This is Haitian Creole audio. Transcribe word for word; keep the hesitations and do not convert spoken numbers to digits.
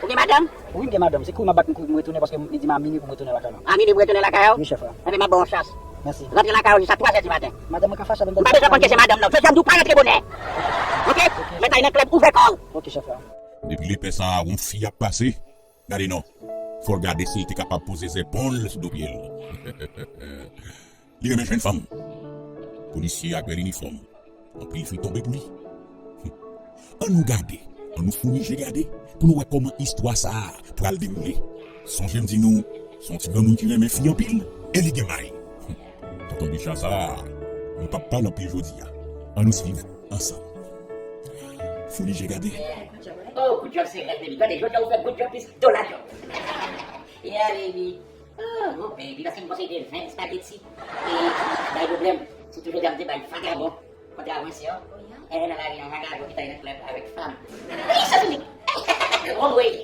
Ou gen madanm? Wi, m gen madanm. Se kouri m ap bat m kouri pou m retounen paske li di m a minui pou m retounen lakay la. A minui pou retounen lakay ou? Wi, chèf la. Enben, m ap ba w yon chans. Mèsi. Rantre lakay ou jiska twa zè di maten. Madanm mwen ka fache avè m. M pa bezwen konn kesyon madanm, non. Jodi a m di w pa rantre bonè. Oke? Mèt al nan klèb, ouvè kò w. Oke, chèf la. Depi lepè sa a, yon fi ap pase, gade non. Fò l gade si l te kapab poze zèpòl sou do pye l. Li renmen jwenn fanm. Polisye ak bèl inifòm. Anpil fi tonbe pou li. An nou gade, an nou founi je gade, pou nou wè kòman istwa sa a pral dewoule. Sonje m di nou, se yon ti granmoun ki renmen fi anpil, e li gen may. Tonton Bicha sa a, nou p ap pale anpil jodi a. An nou swiv ansanm. Founi je gade. Oh, good job, se rèv, baby. Tande, jodi a ou fè good job plis dola job. Yeah, baby. Oh, mon baby, paske m panse te ven espageti. E bay pwoblèm. Sitou jodi a m te bay vagabon. Kontre a mwen se yo. E nan lari an vagabon ki t al nan klèb avèk fanm. Wi, sa fini. Wrong way.